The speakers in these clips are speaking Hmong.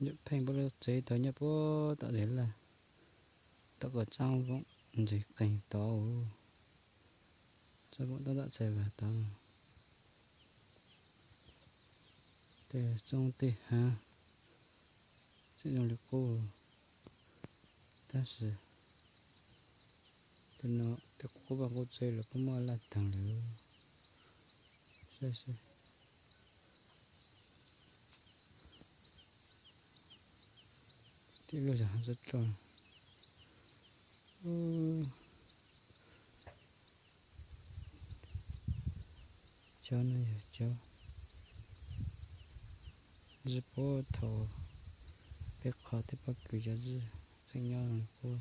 Yawm Pheej puab lub tsev tau nyob puag tom zeb laj, tom qab tsob voom ntses qeeg tod, tsob voom tab tom txhais vas tod. Tej txooj tej hav tseem zoo li qub, tab sis tej no tej qub vaj qub tsev los kuj muaj laj taag lawm. Saib seb, tib lub zog hav tsob roj. Cov no yog cov zij puag thaum peb qhov tej pob kws cov zij tseem nyob zoo li qub.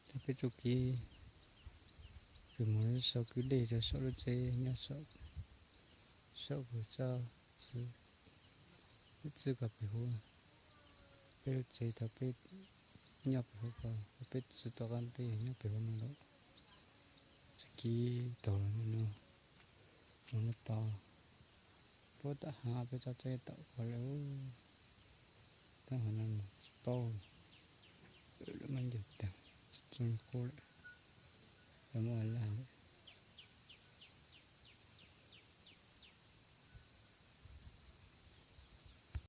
Cov peb txuj kev kws moog sau kwj dej rua saum lub tsev nyob saum, saum kws txob txwb, txwb kom pem huv. Peb lub tsev tau peb nyob pem huv ko, peb txwb tom qab peb nyob pem huv no lawm. Txuj kev taug lug no, moog no tod, puab tam haav peb txob txeb tom ko lawm. Taab haav no tsis paub, lawv muab ncaws taag, tsis txooj qub lawm. Lawv muab